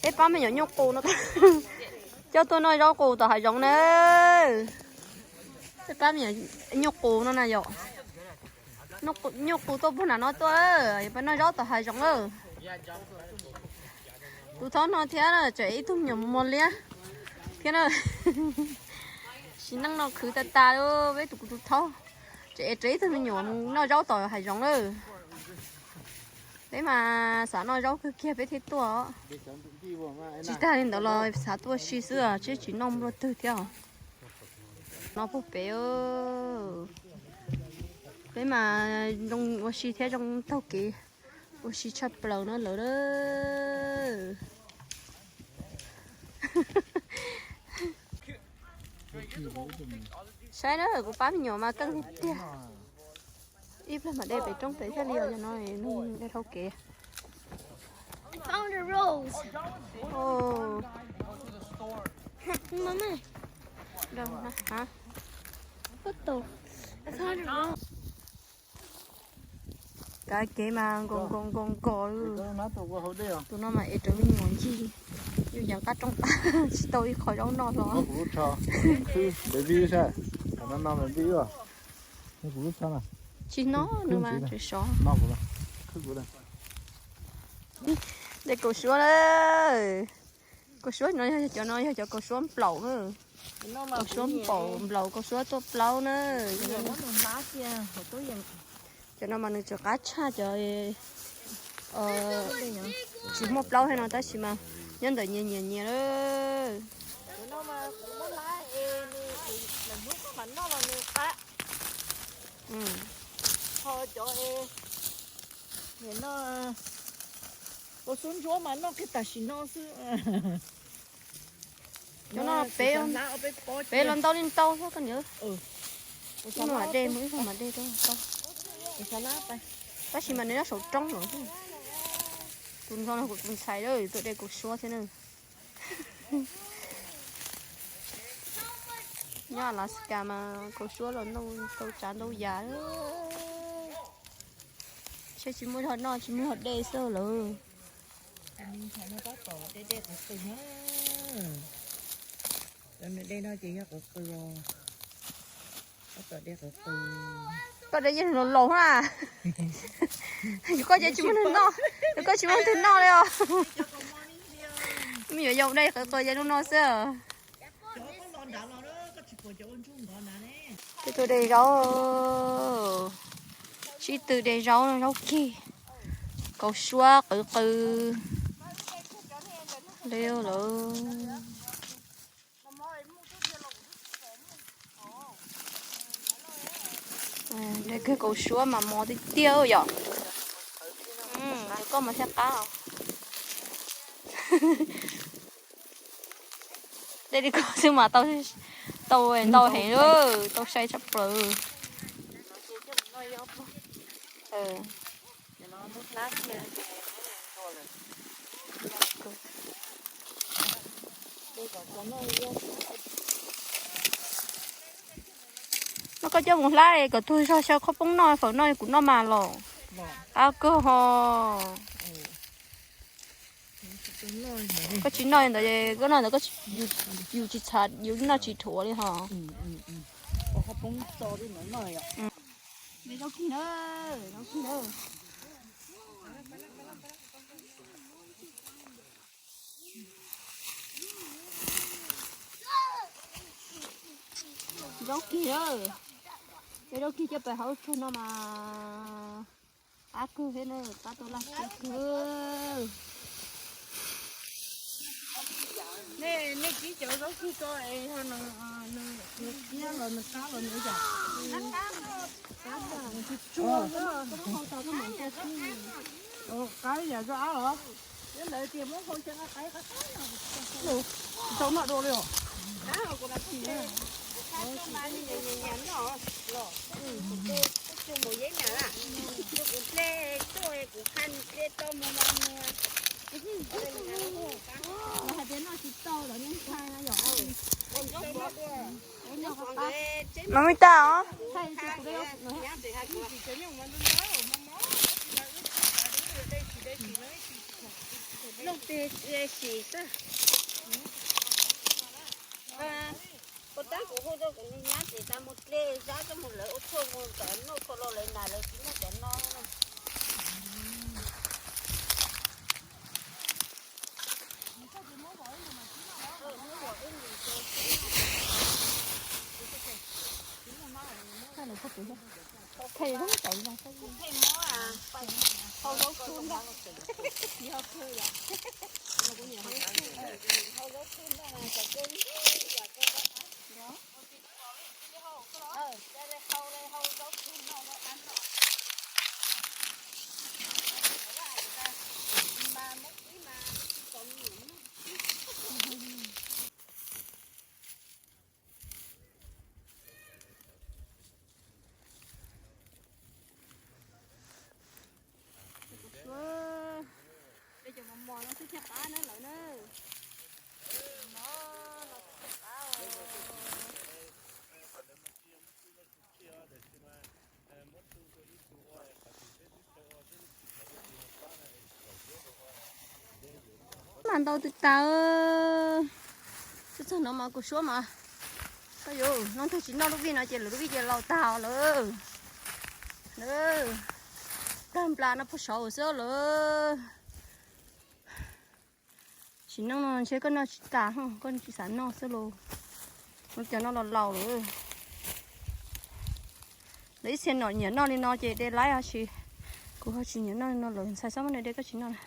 Peb pab me nyuam nyuj qus no coj tuaj noj zaub qus tom hav zoov na. Peb pab me nyuam nyuj qus no na yom. Nyuj qus tuaj puag nram no tuaj, peb noj zaub tom hav zoov lawm. Tus thaub no thiab na, tseem ib tug me nyuam mos liab thiab na. Sim neej no khwv tas tas li peb tus kuv tus thaub. Tseem ev ib tug me nyuam mus noj zaub tom hav zoov lawm. Peb mas xav noj zaub kawg kiag peb thiaj tuaj. Tsis tas li ntawd los xav tuaj ua si xwb, tsis tsis noj nplua twg thiab. No puag pem, peb mas zoo ua si thiab zoo taug kev ua si tshaj plaws na lawm. Saib na, kuv pab me nyuam mas keej tiag tiag. Ib pliag mam de pem roob pem thiaj li os, cov no de dhau kev. Kav kev mas nkaus nkaus nkaus nkaus. Tus no mas ev rawv me nyuam ncig, yus yeev qab rooj qab tsis tau ib qho zaub noj hlo. Tsis hnov nws mas tseem sov. De kaus suab na. Kaus suab no yog cov no yog cov kaus suab nplaum na. Kaus suab nplaum, nplaum kaus suab tuaj plaub na. Cov no mas nws tseem qab tshaj cov tsis muaj plaub thiab no tab sis mas nyob ntawm nyias nyias nyias lawm. Ho cov no, kaus suab ntsuab mas noj kiag tam sim no xwb. Cov no peb los ntau li ntau xwb koj niam. Ib hnub mam de mus, ib hnub mam de rau tau. Tab sis mas nws nyob saum roob lawm. Tus ntxhais no kuv tus ntxhais lawm, tuaj de kaus suab thiab na. Nyob Alaska mas kaus suab los ntau tsav ntau yam. Saib tsis muaj zog noj tsis muaj zog de xwb lawm. Koj de yeej laus laus na. Yus koj ces tsis muaj leej noj, yus koj tsis muaj leej twg noj li os. Me nyuam yaus de qawv qawv ces lub no xwb. Peb tuaj de zaub, sib tw de zaub, zaub kig, kaus suab qwv qw li lawm. De kiag kaus suab mas mos tiag tiag yom. Koj mas thiaj qab. De li koj xwb mas tau ntau heev, tau sai tshaj plaws. No koj coj mus hlab kom tuag zog xyaw qhaub poob noj, fawm noj, kuv noj mas los qab kawg ho. Koj tsis noj ntawd, koj noj ntawd, yus tsis txhav, yus noj tsis dhuav li ho. Zaub kig, zaub kig coj pem hauv tsug no mas qab kawg thiab na, qab tau laj kawg. Nej kib cov zaub kig ko es nws qab los nws qab los nws yam. Qab yam zog ab los. Tau noj dua li os. Hais tias noj tsis tau los yeej ntshai na yom. Mas me tas os. Sim xwb. Puas tab kuv hu rau kuv niag nyab ces tas mus dle zab coj mus lawv ua tshuaj mus kom noj kho los lawv nas lawv tsis muaj cov no. Suav, de cov mos mos no xwb thiaj qab na lawm na. Mos no xwb thiaj qab os. Mas ntau twb tas. Txog no mas kuv suab mas, koj yuav noj tag tsis noj lub vij no ces lwm lub vij ces laus tag lawm. Tag nplas no puag saud xwb lawm. Tsis noj no ntshe koj noj tsis tas, koj tsis xav noj xwb los. Cov no los laus lawm. Lawv ib txhia nom nyiam noj li no ces de laib, tab sis kuv ho tsis nyiam noj li no lawm. Ntxhais txhob muab de, koj tsis noj na.